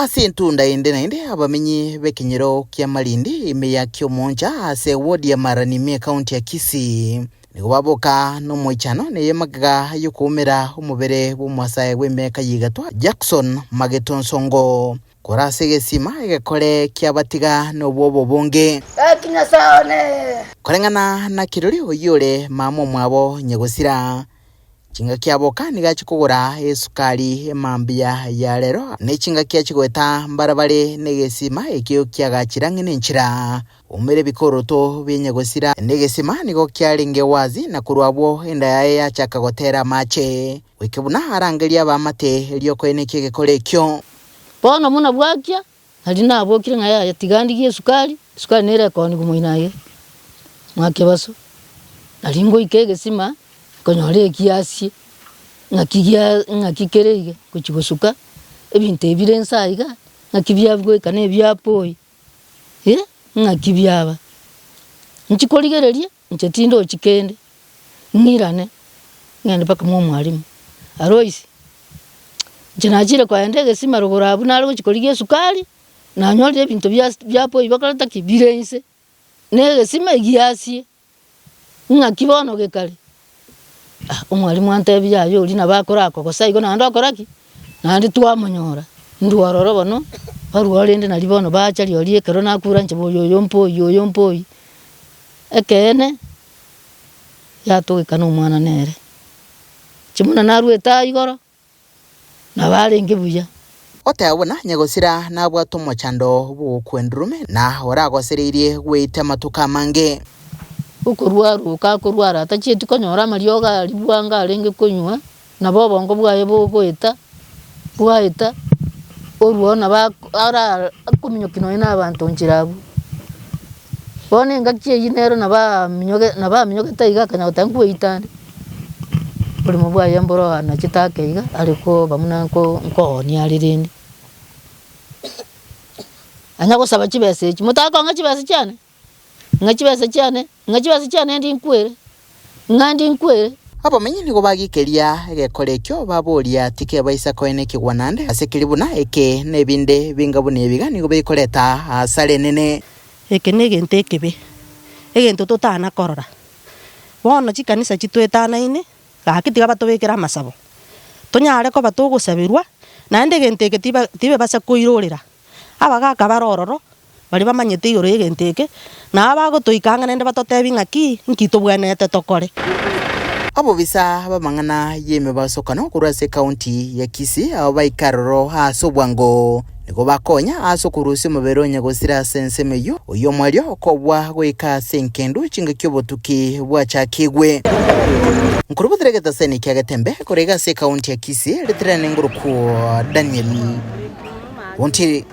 Ase entunda ende naende abamenyi b'ekenyoro kia Malindi ime ya Kiomoncha ase ewodi ya Marani ime ekaunti ya Kisii nigo baboka nomoichano na ey'emagega y'okoumera omobere bw'omosae bw'emiaka ya igatwa Jackson Mageto Nsongo kore ase egesima egekore kiabatiga nobwoba obonge. Gaki Nyasae one! Koreng'ana na kirori oyio ore mama omwabo nyagosira. Chingaki aboka nigo achia kogora esukari emambia ya rero, ne chingaki achia goeta mbarabare negesima ekio kiagachire ang'e nenchera. Oumere ebikoroto bia nyagosira, na egesima nigo kiarenge wazi, na korwa abwo enda yaye yachaka gotera amache, goika buna arangerie abaamate erio koenekia egekora ekio. Bono buna bwakia, Nario nabokire ng'a yaya tiga ndigie esukari, esukari nere ekoonigwa moino aye mwakebaso. Nario ngoika egesima, nkonyora ekiasie, ng'aki gia ng'aki kere iga, ngochia gosuka, ebinto ebi bire nse aiga, ng'aki biagoika na ebiapoi, eh, ng'aki biaba. Nchi korigereria. Inche tindochi kende, ng'irane, ng'ende mpaka mwa omwalimu. Aloisi, inche nachire kogenda egesima rogoro abwo nare gochia korigia esukari, nanyorire ebinto bia bia boy bakoreta ki? Bire inse, na egesima egiasie, ng'aki bono gekare? Ah omwalimu antebia yaya oria nabo akorakogosa igo naende okora ki? Naende twamonyora, ndwo ororo bono, barwoo rende naria bono bacha rirorio ekero nakure inche boyo oyo mpa oyio oyo mpa oyio. Ekeene, yatogekana omwana nere. Inche buna narwete aa igoro, nabo arenge buya. Oteba buna nyagosira nabwate omochando bw'ogokwa endurume, na oragosereirie gweita amatuko amange. Okorwaroka akorwara atachieti konyora amariogo aria bwango arenge konywa, nabo obongo bwaye bogoeta, bwaeta, orwoo nabo ako ara akominyokia nonye na abanto nchera abwo. Bono engaki eywo nero nabo aminyoge nabo aminyogete iga akanya goteba nkweita ande, oboremo bwaye mboro anachete ake iga are koba buna nko nkoonia are rende. Anya gosaba chibesa echi, motakong'a chibesa chiane? Ng'a chibesa chiane, ng'a chibesa chiane ndi nkwere, ng'a ndi nkwere. Abamenyi nigo bagikeria egekora ekio, baboria, Tikebaisa koenekigwa naende ase keria buna eke, na ebinde binga buna ebiga nigo bikoreta hasara enene. Eke negento ekebe, egento totana korora. Bono chikanisa chitwetanaine, gaki tiga batobekere amasabo, tonyare koba togosaberwa, naende egento eke tiba tibebasa koirorera. Abagaaka bare ororo, baria bamanyete igoro y'egento eke, na abagotoika ang'e naende batotebie ng'aki, nki tobwenerete tokore. Abobisa b'amang'ana y'emebasokano korwa ase ekaunti ya Kisii abo baika aroro ase obwango nigo bakonya ase okorusia omobere o nyagosira ase ensemo eyio, oyio omoerio okobua goika ase enkendu chingaki obotuki bwachakigwe. Nkorobotera egetaseni kia Getembe korwa iga ase ekaunti ya Kisii, ritirane ngorokwo Daniel Ontiri.